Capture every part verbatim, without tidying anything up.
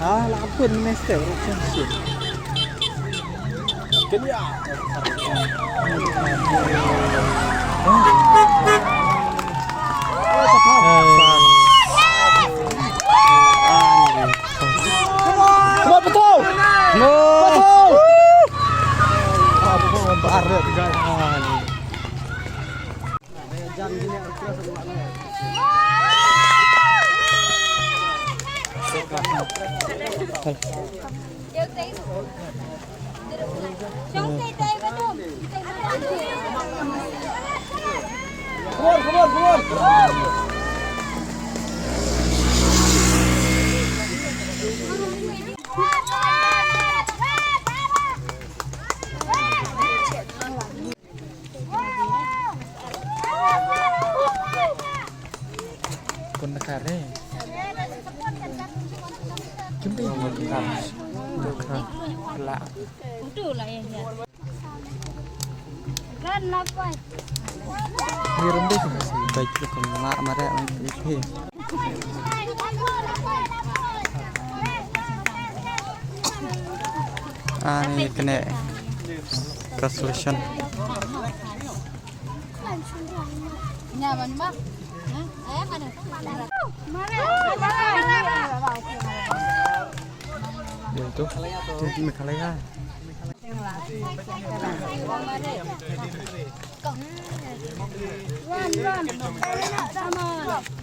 Ah, la pun mester ruh kan sih. Kelia. Betul. Betul. Kun nakar eh. Kim dei kun nakar. Kun nakar. Kelak. Ni rum dei kun nakar. Baik tu kun nak marah lagi. Ah, ni kena consolation. Dia tu, dia di Meghalaya.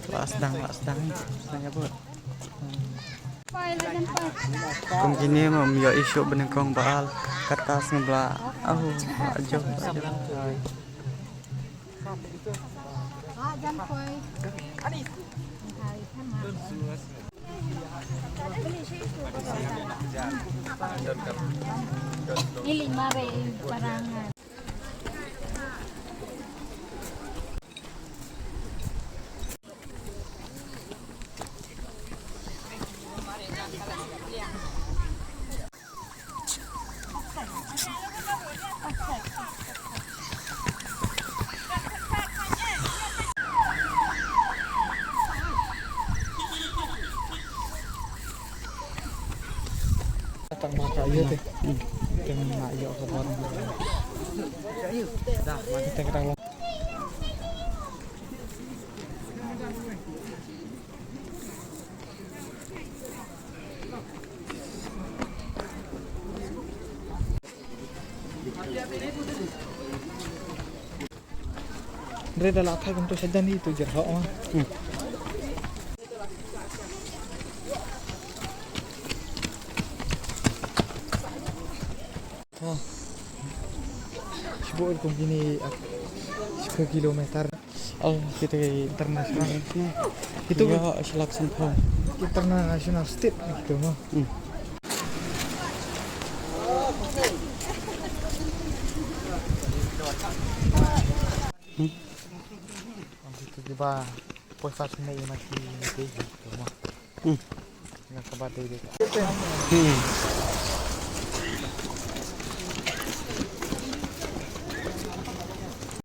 Lah sdang, lah sdang. Sdang ya, Bu. Kum kine ma ym ïoh issue ba nyngkong ba al. Kata sngewbha. Au, ajo, ajo. Ili mare parangan. Tang ma ka ïa te. Tang ma ïa ka bar. Tang tang. Dre da la thai kumto sajan hi tu jer ho. Hmm. Ha. Shibun kum kine, ah, shiphew kilometer. Oh, kita international. Itu ya, selection form. International state gitu mah. Hmm. Hmm. Itu juga. Poi sa sne ma ki ni te ki to ma. Hmm. Nga ka ba dei dei. Hmm.